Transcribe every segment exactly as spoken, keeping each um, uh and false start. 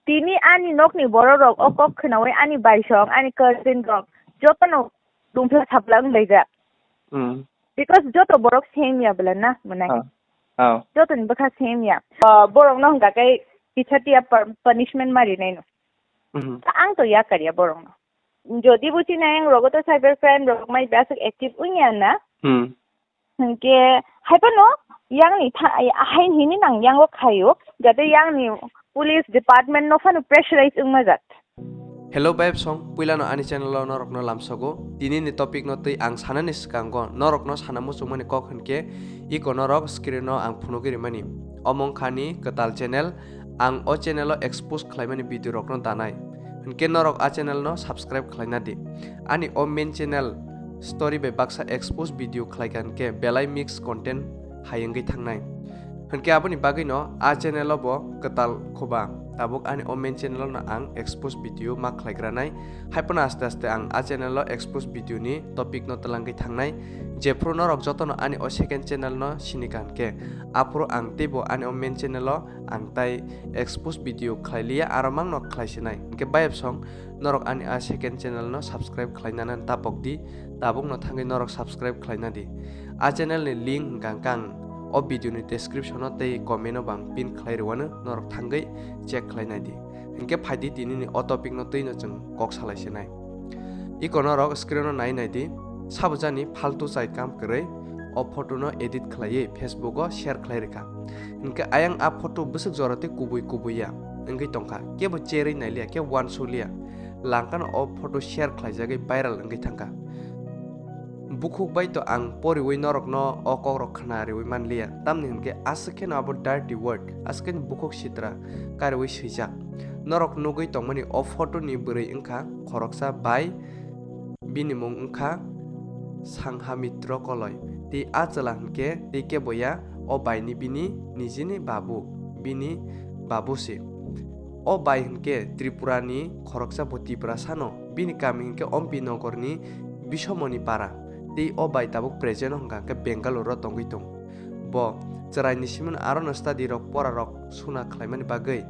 Tini ani nokni borok rok o kok khnaui ani baisong, ani cousin rok jotono dumphla thapla wng laijak. Hmm. Because joto borok same ya bwla na, mwnai. Ah. Ah. Jotoni bwkha same ya. Ah, borok no hwnkha khe kisa tiya pa-, punishment ma rinai no. Mhm. Ta ang to yakar ya borok no. Jodi bo chini ayang rogo to cyber crime rok mai basic active wngya na. Hmm. Hwnkhe hai phano yangni tha-, hain hini nang yango khaio, jate yangni police department no phano pressurize wngma jat. Hello bayap song, puilano ani channel o norokno lamsogo. Tini ni topic no twi ang sanani swkango norokno sana muchungmani kok hwnkhe iko norok screen o ang phunugwi rimani. Omo wngkha ni kwtal channel, ang o channel o expose khlaimani video rokno danai. Hwnkhe norok a channel no subscribe khlaina di. Ani o main channel story bai baksa expose video khlaikha hwnkhe belai mix content hai wngwi thangnai. Hwnkhe aboni bagwino a channel o bo kwtal khuba. Tabuk ani o main channel o no ang expose video ma khlaigranai. Hai phano aste aste ang a channel o expose video ni topic no twlangwi thangnai. Jephru norok jotono ani o second channel no sinikha hwnkhe aphuru ang teibo ani o main channel o ang tai expose video khlai liya, aro mangno khlai sinai. Hwnkhe bayap song norok ani a second channel no subscribe khlai nana tapok di, tabuk no thangwi norok subscribe khlai na di. A channel ni link hwnkha hwnkhe ang o video ni description o tei comment o bang pin khlai rwano, norok thangwi check khlai nai di. Hwnkhe phai di tini ni o topic no twi no chwng kok salai sinai. Iko norok screen o nai nai di, sabo jani faltu chai kam kwrwi o photo no edit khlaiwi Facebook o share khlai rwkha. Hwnkhe ayang a photo bwswk jora tei kubui kubui ya wngwi tongkha, kebo cherwi nai liya, kebo uansuk liya. Langkano o photo share khlaijagwi viral wngwi thangkha. Bukhuk bai to ang poriwi norokno o kokrok khna riwi man liya, tamni hwnkhe aswk kheno abo dirty word, aswk kheno bukhuk sitra kariwi swijak. Norok nugwi tongmani o photo ni bwrwi wngkha khoroksa bai, bini mung wngkha Sanghamitro Koloi. Tei a chwla hwnkhe tei kebo ya, o bai ni bini nijini babu, bini babu se. O bai hwnkhe Tripura ni khoroksa bo Tiprasa no, bini kami hwnkhe Ompi Nogor ni Bisomoni Para. Tei o bai tabuk present o hwnkha hwnkhe Bangalore o tongwi tongo. Bo chwraini simi no aro no study rok, pora rok suna khlaimani bagwi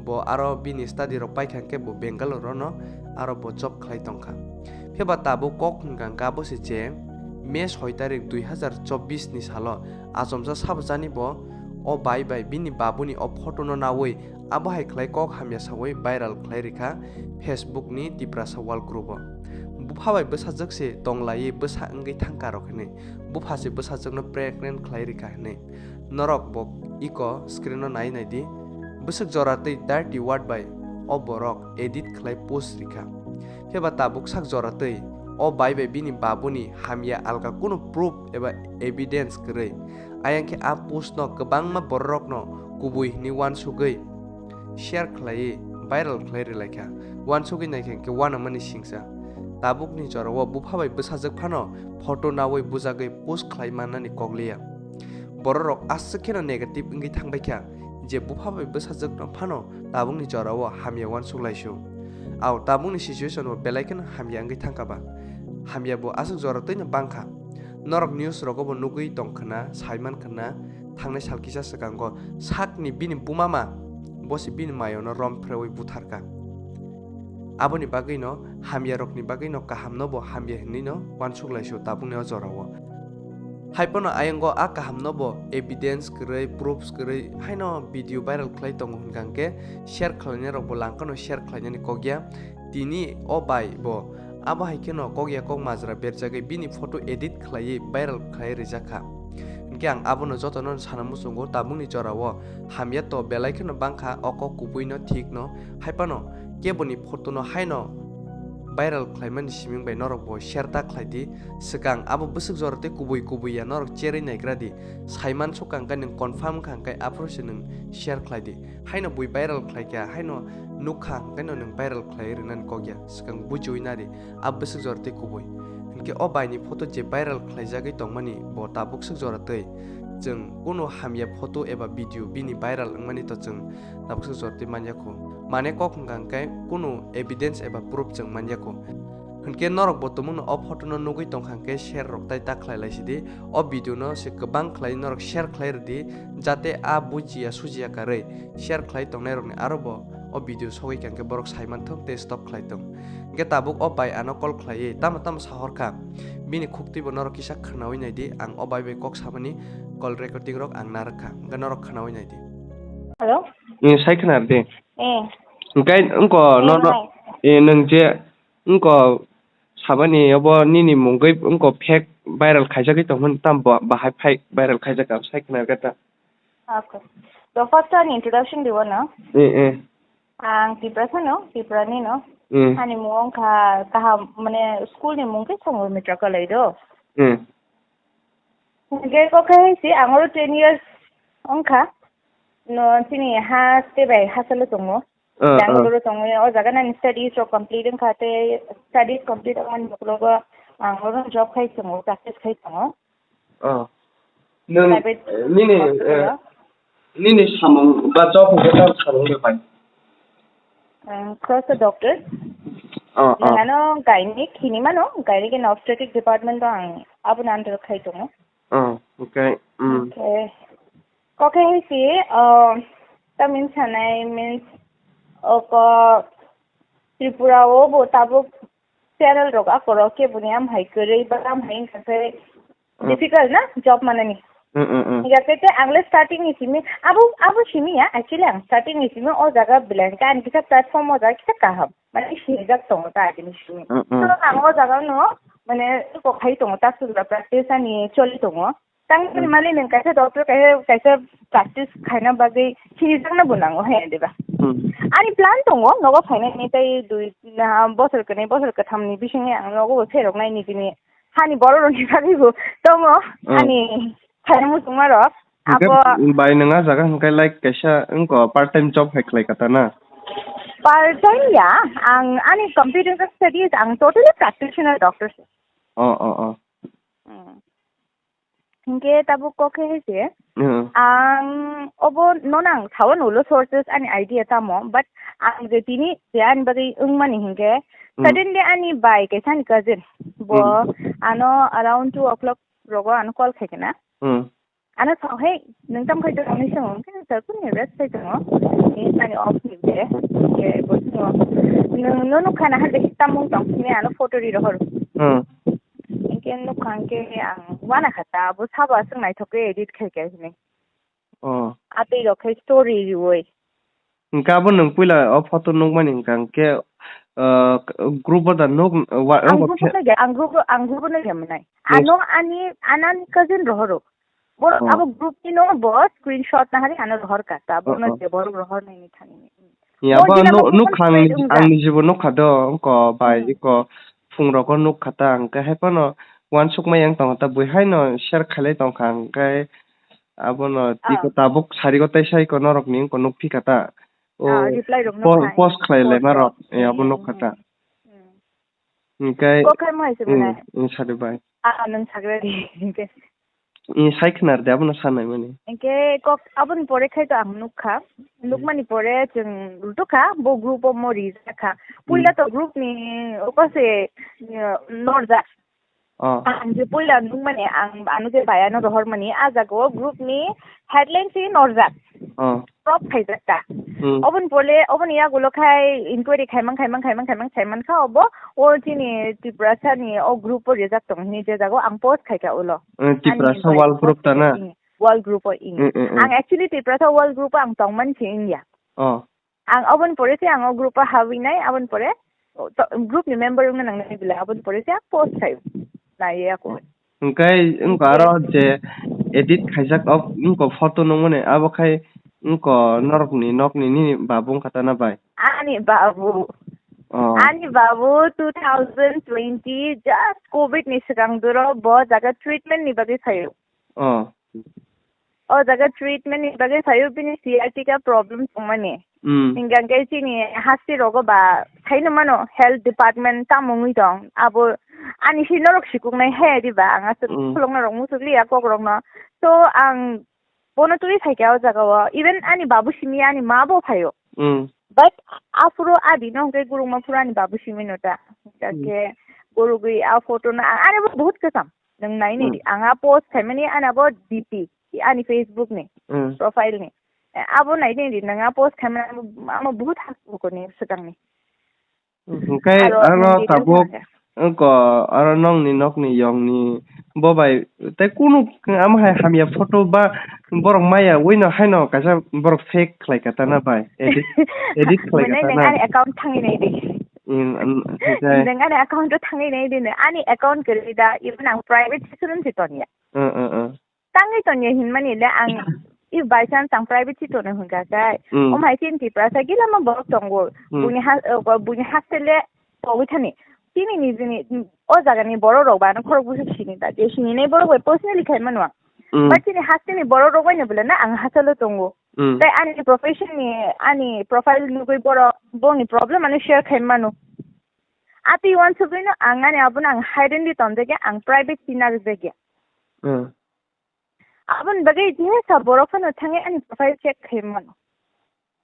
bo aro bini study rok paikha hwnkhe bo Bangalore o no aro bo job khlai tongkha. Phiya ba tabuk kok hwnkha hwnkhe abo se je May soi tarik dui hazar chobbish ni salo achomsa sabo jani bo o bai bai bini babuni o photo no naui abo hai khlai kok hamya saui viral khlai rikha Facebook ni Tiprasa World Group o. Bupha bai bwsajwk se tonglaiwi bwsa wngwi thangkha rok hinwi. Bupha se bwsajwkno pregnant khlai rikha hinwi. Norok bo iko screen o nai nai di. Bwswk jora tei dirty word bai o borok edit khlai post rikha. Phiya ba tabuk sak jora tei o bai bai bini babuni hamya alka kunu proof eba evidence kwrwi. Ayang khe a post no kwbangma bororokno kubui hinwi uansugwi share khlaiwi viral khlai rwlaikha. Uansugwi naikha hwnkhe uanamani singsa. Tabukni jorao bupha bai bwsajwk phano photo naui bujagwi post khlai mannani kok liya. Bororok aswk kheno negative wngwi thangbaikha je bupha bai bwsajwkno phano tabukni jorao hamya uansuk laisu. Ao tabukni situation bo belai kheno hamya wngwi thangkha ba. Hamya bo aswk jora twino bangkha. Norok news rogo bo nugwi tongkhwna, saimankha na, thangnai sal kisa swkango sakni bini bumama bo se bini mayono rom phreui butharkha. Aboni bagwino hamyarokni bagwino kahamno bo hamya hinwino uansuk laisu tabukni o jorao. Hai phano ayongo a kahamno bo evidence kwrwi, proofs kwrwi haino video viral khlai tongo hwnkha hwnkhe share khlainairok bo langkhano share khlainani kok ya. Tini o bai bo abo hai kheno kok ya kok majra berjagwi bini photo edit khlaiwi viral khlai rijak kha. Hwnkhe ang abono jotono sana muchungo tabukni jorao hamya to belai kheno bangkha o kok kubuino thikno hai phano keboni photo no haino viral khlaimani siming bai norok bo share ta khlai di. Swkang abo bwswk jora tei kubui kubui ya norok cherwi naigra di. Saiman sukang khe nwng confirm wngkha hwnkhe aphuru se nwng share khlai di. Haino bui viral khlai kha, haino nukha hwnkhe no nwng viral khlai rwnani kok ya. Swkang bujiui nadi, a bwswk jora tei kubui. Hwnkhe o bai ni photo je viral khlaijagwi tongmani bo tabuk swk jora tei. Chwng kunu hamya photo eba video bini viral wngmani to chwng tabuk swk jora tei manya kho. Mane kok hwnkha hwnkhe kunu evidence eba proof chwng manya kho. Hwnkhe norok bo tumungno o photo no nugwi tongkha hwnkhe share rok tai ta khlai lai sidi. O video no se kwbang khlai norok share khlai rwdi, jate a bujiya sujiya karwi share khlai tongnai rokni aro bo O video sogwi kha hwnkhe borok sai manthok tei stop khlai thung. Hwnkhe tabuk o bai ano call khlaiwi tamo tamo sahor kha. Bini khuktwibo norok kisa khwnawi naidi, ang o bai bai kok samani call recording rok ang narwk kha. Hwnkhe norok khwnawi naidi. Hello? Ni sai khwnar di. Eh. Hwnkhe wngko Eh, no, no, hai. Eh, nwng je wngko sabani obo nini mungwi wngko fake viral khaijagwi tongmani tam bo bahai fake viral khaijak ang sai khwnar khe ta. Okay. So first one introduction dibo no? Eh, eh. Ang Tiprasa no, Tiprani no. Eh. Ani mung wngkha kaham mane school ni mung khe Songor Mitra Kalai do. Eh. Hwnkhe kok khe si ang oro ten years wngkha. No chini ha stay bai ha salo tongo. Ah, ah. Bangalore tongo, o jaga nani studies rok complete wngkha tei studies complete wngmani ukologo ang oro job khai tongo, practice khai tongo. Ah. Nwng, Private eh, nini, hospital eh, o. Nini samung ba job hwnkhe tamo samung de pai? Eh, cross the doctor. Ah, ah. Nang ano gynec hinwi mano, gynec and obstetric department o ang aboni under khai tongo. Ah, okay. Mm. Okay. Kok khe hai si, ah, tamni sanai means, oko Tripura o bo tabuk channel rok ako rok keboni am hai kwrwi ba am hai wngkha khe Mm. difficult na job manani. Mm, mm, mm. Hingkha khe te ang le starting ni simi, abo, abo simi ya, actually ang starting ni simi o jaga belai khe ani kisa platform o jaga kisa kaham. Mane sinijak tongo ta agini simi. Mm, mm. So ang o jaga no, mane kok hai tongo, ta sujla practice ani choli tongo. Tang Mm. mali nung kaisa doctor kaisa, kaisa practice khaina bagwi sinijakna bo nango hai diba. Mm. Ani plan tongo, nogo phainani tei dui, na, bosor kwnwi, bosor kwthamni bisingni ang nogo bo pherok nai nijini hani borok rokni bagwi bo tongo, Mm. ani khaina muchungma rok. Hingke Abo bai nung a jaga hingke like kaisa wngko part time job hai khlai kata na? Part time ya, ang ani computer studies, ang totally practitioner doctor se. Oh, oh, oh. Mm. Hingke tabuk kok khe hai se, Mm. ang obo nono ang sawan ulo sources ani idea tamo, but ang je tini je ani bagwi wngmani hingke, Mm. suddenly ani bai kaisa ani cousin, bo Mm. ano around two o'clock rogo ano call khai kena. Mm. Ano sao, "Hey, nung tam khai tongo?" hinwi swngo. Hingke sir, kuni rest khai tongo? Ni ani off ni de. Hingke bo swngo, "Nung no nukha na hade tamung tong?" hinwi ano photo ri rohor. Mm. Hingke nukha hingke ang wana kha ta, bo sabo aswk naithok khe edit khai kha hinwi. Oh. Atwi rok khai story riwi. Hingke abo nung puila o photo nukmani hingka hingke, ah, group o da nuk, wa-, Ang wngbo group o khe- nukya, ang group o, ang group o nukya mwnai. Yes. Ano ani, ano ani cousin rohoro. Borok Oh. abo group ni no bo screenshot nahari ano rohor ka ta, Oh, bono oh. je borok rohor nai ni thani. Ya, Bo bo jila nu-, bo nuk phone khang, spread wngya. Ang ni jibo nuk kha do, wngko bai, Hmm. iko phung rogo nuk kha ta, ang khe hai phano uansuk ma yang tong kha ta, bui hai no share khailai tong kha, ang khe abono Ah. iko tabuk sari go tai sai ko norok ni wngko nuk phi kha ta. O Ah, reply rok nuk po-, kha, post khlai lai post ma rok, rok. Eh, abo Hmm, nuk kha hmm, ta. Hmm. Hingkai Kok khai mo hai se hmm, mwnai? Hmm, sari bai. Ah, nung sagra di. Hingke. Ni sai khwnar de abono sanai mani. Hingke kok aboni pore khai to ang nukha. Hmm. Nukmani pore chwng rutukha, bo group o mo rijak kha. Hmm. Puila to group ni oko se, uh, norjak. Oh. Ang je puila nukmani ang ano je bayano rohormani, ah jaga o group ni headline se norjak. Oh. Prop khaijak ta. Hmm. Oboni pore, oboni yagulo khai inquiry khaimang, khaimang, khaimang, khaimang, khaimang kha obo. O chini Tiprasa ni o group o rijak tong hini je jago ang post khaikha ulo. Eh, Tiprasa Ani wall group ta na? Wall group o ini. Mm, mm, mm. Ang actually Tiprasa wall group o ang tongmani se wngya. Oh. Ang oboni pore se ang o group o habwi nai, aboni pore to, group ni member wngna nangnai bwle, aboni pore se ang post khai nai ako. Hingkai wngkha aro je edit khaijak o wngkha photo nungmani, abo khai wngkha norokni nokni nini babu wngkha ta na bai? Ani babu. Oh. Ani babu two thousand twenty just covid ni swkang duro bo jaga treatment ni bagwi phaio. Oh. O jaga treatment ni bagwi phaio bini sciatica problem tongmani. Mm. Hingkha khe chini hasti rogo ba saino mano health department tamo wngwi tong. Abo ani si norok sikuknai he diba ang aswk Mm. khulokna rok muchukliya kok rokno. So ang bono twi phaikha o jaga o. Even ani babu simi ani ma bo phaio. Mm. But aphuru adi no hwnkhe gurungma phuru ani babu simi no ta. Hingkha Mm. khe gurugwi a photo no ang ani bo bahut kwcham. Nwng nai nai di. Mm. Ang a post khaimani ani abo D P, ani Facebook ni Mm. profile ni. Abo nai din di nang a post khaimani amo, amo buhut hak bukurni swkangni. Hwnkhe aro ano nang details tabuk hwnkhe. Wngko aro nongni nokni yongni bo bai tei kunu amo hai hamya photo ba borok maya uino haino kaisa borok fake khlai ka tana bai edit, edit khlai ka tana. Mwnai nang ani account thangwi nai di. In, in, hwnkhe. Nang ani account o thangwi nai di, ani account kwrwi da, even ang private session se tonya. Uh, uh, uh. Tangwi tongya hinmani le ang, if by chance ang private si tono hwnkha khe, mm, omo hai chini Tiprasa gila ma borok tongo. Mm. Buini ha-, uh, buini hostel le pogwi thani. Chini nijini, mm, o jagani borok rok ba ano khorok busu sini ta. Je sini nai borok bai personally khai mano ang. Mm. But chini hostel ni borok rok bai no bole na ang hostel o tongo. Mm. Tai ani profession ni, ani profile nugwi borok, bongni problem ano share khai mano. Atwi wansugwi no ang ani abono ang hidden di tonjagya, ang private si narwkjagya. Mm. Aboni bagwi jesa borok phano thangwi ani profile check khai mano.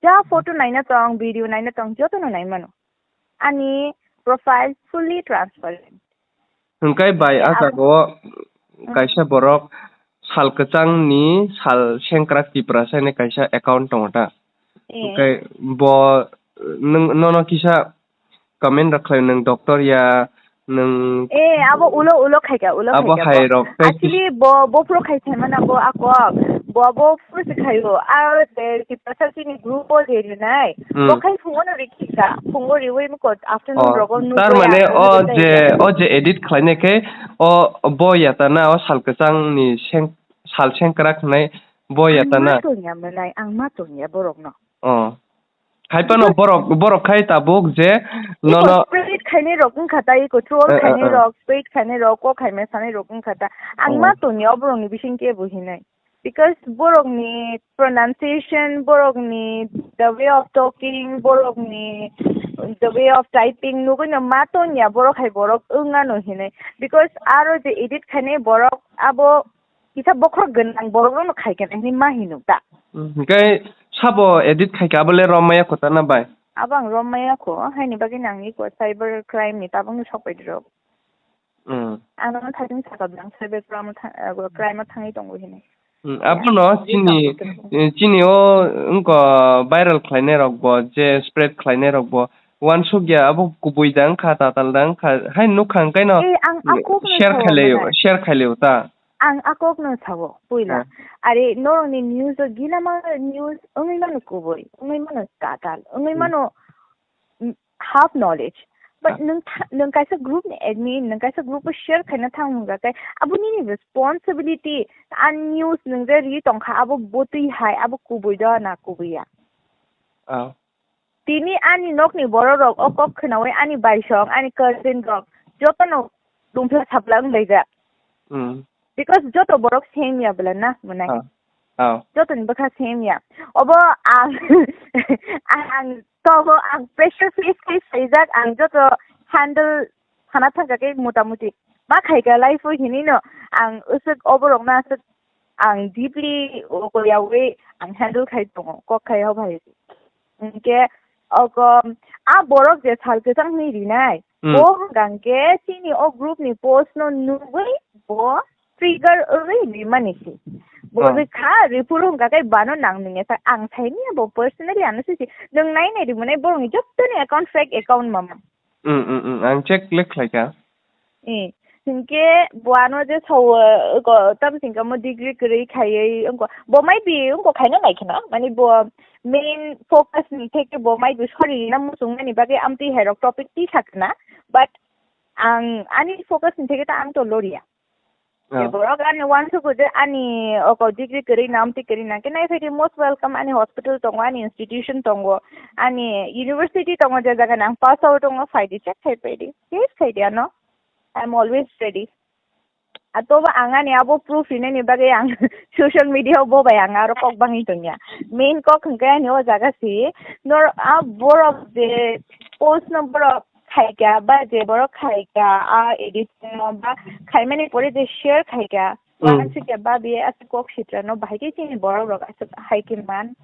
Ja photo naina tong, video naina tong, jotono nai mano. Ani profile fully transparent. Hwnkhe bai, a abo jaga o kaisa borok sal kwchang ni sal sengkrak Tiprasa hinwi kaisa account tongo ta. Eh. Hwnkhe bo nwng, nono kisa comment rok khlai, nwng doctor ya, nwng. Eh, abo ulo, ulo khaika, ulo abo khaika hai bo. Rok tei actually, bo, bo phuru khai sai mana bo ako, bo, bo phuru se khaio. Aro je Tiprasa chini group o je rinai. Hmm. Bo khai phungo no rikhi ka, phungo riwi mukot afternoon. Oh, rogo nugwi tar mane ang o nugwi je, jai. O je edit khlainai khe, o bo yatana, o sal kwchang ni seng, sal sengkrak hwnai bo yatana. Ang ma tongya mwnai, ang ma tongya borok no. Oh. Hai phano because borok, borok khai tabuk je iko nono spread khainai rok wngkha ta, iko troll eh, eh, khainai eh. Rok, spread khainai rok, kok khaima sanai rok wngkha ta. Ang oh. Ma tongya o borok ni bising kebo hinai. Because borok ni pronunciation, borok ni the way of talking, borok ni the way of typing, nugui no ma tongya borok hai borok wngano hinai. Because aro je edit khainai borok abo kisa bokhorok gwnang borok rokno khai khe hinwi ma hino ta. Hmm, hwnkhe sabo edit khai khe abo le rom maya kho ta na bai? Abo ang rom maya kho, haini bagwi nang iko cyber crime ni tabukni sok pai rok. Hmm. Ang nono thaitung saka bwlang cyber crime o tha-, eh, crime o thangwi tongo hinwi. Hmm, abono chini, eh, chini o wngkha viral khlainai rok bo, je spread khlainai rok bo, wansuk ya abo kubui da wngkha, tatal da wngkha, hai nukha hwnkhe no. Eh, ang a kok no share sao khaileo, mwnai. Share khaileo ta. Ang a kok no sao, puila. Ah. Are, norokni news o gila ma news wngwi mano kubui, wngwi mano tatal, wngwi hmm. Mano, mm, half knowledge. But ah. Nwng tha-, nwng kaisa group ni admin, nwng kaisa group o share khaina thang hwnga khe, abo nini responsibility, a news nwng je ri tongkha, abo botwi hai, abo kubui do na kubui ya. Ah. Tini ani nokni borok rok o kok khnaui ani baisong, ani cousin rok jotono tungphla sapla wnglaijak. Hmm. Because joto borok same ya bwla na mwnai. Ah. Ah. Jotoni bwkha same ya. Obo ang, ang tobo ang pressure face khai saijak, ang joto handle khana thangkha khe mota moti. Ma khaika life o hinwi no ang usuk oborok no aswk ang deeply o koyaui ang handle khai tongo, kok khai o bai. Hinkhe oko a borok je sal kwchang hinwi rinai, hmm. Bo hwnkha hinkhe chini o group ni post no nugwi bo trigger wngwi rimani se. Bo ah. Rikha, riphuru hwnkha khe bano nang nungya sa, ang saini bo personally ano sisi, nwng nai nai rimani borokni jottoni account fake account mama. Mm, mm, mm, ang check le khlaikha. Eh, hinkhe bo ano je sao, eh, ko, tam singka mo degree kwrwi khaiwi, wngko, bo might be, wngko khaina nai khna, mani bo main focus ni theke bo might be sorry na muchung nani bagwi amtwi hai rok topic twi sakna, but ang ani focus ni theke ta ang to loria. Oh. Borok ani uansukgo je ani oko degree kwrwi na, amtwi kwrwi na, khe nai phaidi most welcome, ani hospital tongo, ani institution tongo, ani university tongo, je jaga ni ang pass out tongo, phaidi check khai phaidi, face phaidi ano, I am always ready. Atoba ang ani abo proof hinani bagwi ang social media o bo bai ang aro kok bangwi tongya. Main kok hwnkhe ani o jaga si, nor a borok je post no borok khaikha, ba je borok khaikha, a editing no ba khaimani pore je share khaikha, mm. Wansukya ba biye aswk kok sitra no bahai khe chini borok rok aswk hai khe man.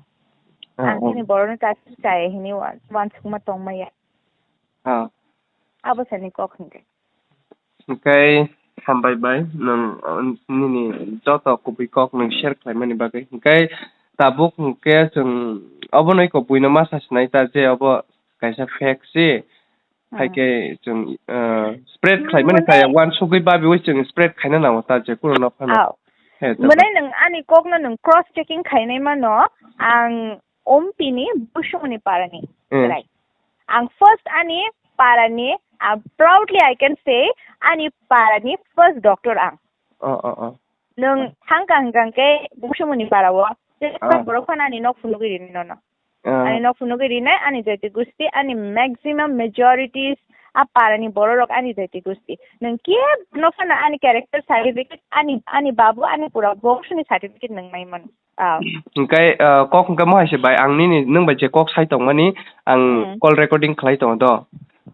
Ah, ang ah. Chini borok no ta aswk chaya hinwi wan-, wansukma tongmaya. Ah. Abo sani kok hwnkhe. Hwnkhe hambai bai nwng, uh, nini joto kubui kok nwng share khlaimani bagwi. Hwnkhe tabuk hwnkhe chwng obono eko buino ma sa sinai ta je obo kaisa fake si. Hmm. Hai khe chwng, ah, spread khlaimani saya uansugwi babiwi chwng spread khaina nango ta je kuno no phano. Aw. He, tabuk. Mwnai nwng ani kokno nwng cross checking khainai mano, ang Ompini Bushumuni parani. Hmm. Right. Ang first ani parani, ah, proudly I can say, ani parani first doctor ang. Oh, oh, oh. Nwng thangka hwnkha hwnkhe Bushumuni para o. Borok phano ani nok phunugwi rini nono. Ah. Ani nok phunugwi rinai, ani jati gusti, ani maximum majorities a parani bororok ani jati gusti. Nwng kebo phano ani character certificate, ani, ani babu, ani pura bongshoni certificate nwng nai mano. Ah. Hwnkhe, ah, kok hwnkhe mo hai se bai, ang nini, nwng bai je kok sai tongmani, ang Hmm. call recording khlai tongo do.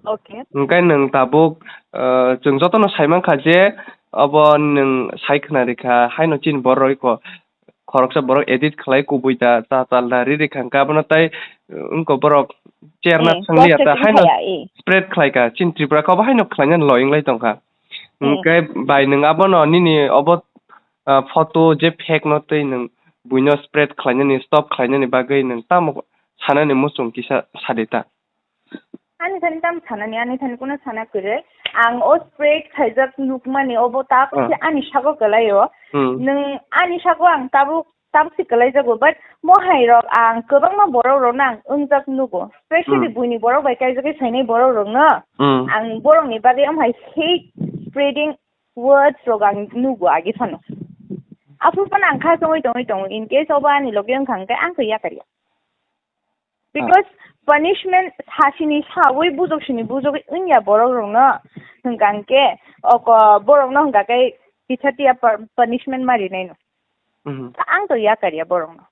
Okay. Hwnkhe nwng tabuk, ah, chwng jotono sai mankha je obo nwng sai khna rikha, haino chini bororok eko khoroksa borok edit khlai kubui da, ta tal da, ri rikha hwnkhe abono tai, uh, wngko borok chair na Hmm, thang liya ta, cross checking haino khaya, eh. Spread khlai ka, chini Tripura khe obo haino khlaina loyong lai tongkha. Hmm. Hwnkhe bai nwng abono nini obo, ah, photo je fake no twi nwng buino spread khlainani, stop khlainani bagwi nwng tamo sanani muchung kisa sadi ta. Ani thani tamo sanani, ani thani kuno sana kwrwi. Ang o spread khaijak nukmani obo tabuk Ah. se ani sago kwlaio. Hmm. Nwng ani sago ang tabuk, tabuk se kwlaijago, but mohai rok ang kwbangma borok rokno ang wngjak nugo. Specially Hmm. buini borok bai kaijagwi sainai borok rokno Hmm. ang borokni bagwi amhai hate spreading words rok ang nugo agi phano. Aphuru phano ang kha songwi tongwi tongo, in case obo ani logi wngkha hwnkhe ang khe yakarya. Because punishment sasini sawi bujok sini bujok wngya borok rokno hwnkha hwnkhe oko borokno hwnkha khe kisa tiya pa-, punishment ma rinai no. Mhm. Ang to yakarya borokno.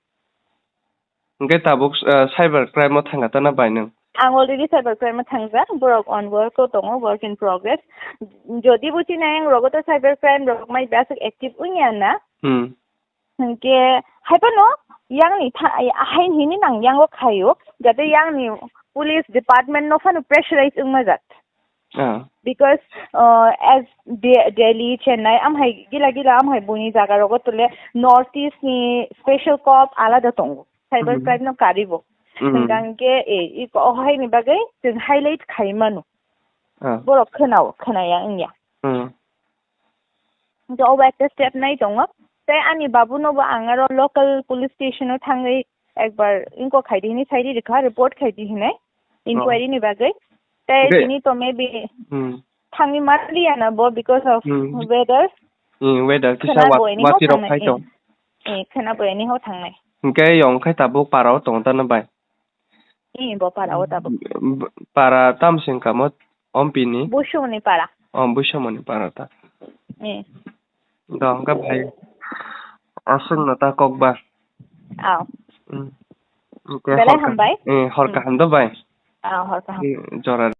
Hwnkhe tabuk, ah, cyber crime o thangkha tana bai nwng? Ang already cyber crime o thangjak, borok on work o tongo, work in progress. Jodi bo chini ayang rogo to cyber crime rok mai basic active wngya na. Hmm. Hwnkhe, hai phano yangni tha-, hai hini nang yango khaio, jate yangni police department no phano pressurize wngma jat. Ah. Because, uh, as De-, Delhi, Chennai, amhai gila gila amhai buini jaga rogo tole North East ni special cop alada tongo. Cyber Mhm. crime no karibo. Mhm. Hwnkha hwnkhe, eh, iko o hai ni bagwi chwng highlight khai mano. Ah. Borok khwnao, khwnaya wngya. Hmm. Hwnkhe obo ekta step nai tongo. Tei ani babuno bo ang aro local police station o thangwi ekbar inko khaidi hinwi saidi rikha, report khaidi hinwi, inquiry ni bagwi. Tei Hwnkhe tini to maybe Hmm. thangwi manliya na bo because of Hmm. weather. Hmm, weather kisa Khwna wat-, bo anyhow watwi rok thangnai, khai eh. tong. Eh, khwna bo anyhow thangnai. Hwnkhe yong khai tabuk para o tongo tana bai? Eh, bo para o tabuk. B-, para tam sing kamo Ompini? Bushumoni para. Oh, Bushumoni para ta. Eh. Do, hwnkhe bai. Aswk no ta kok ba. Aw. Hmm. Hwnkhe Belai hor ka-, hambai. Eh, hor Hmm. kaham do bai. Aw, hor kaham. Eh, jora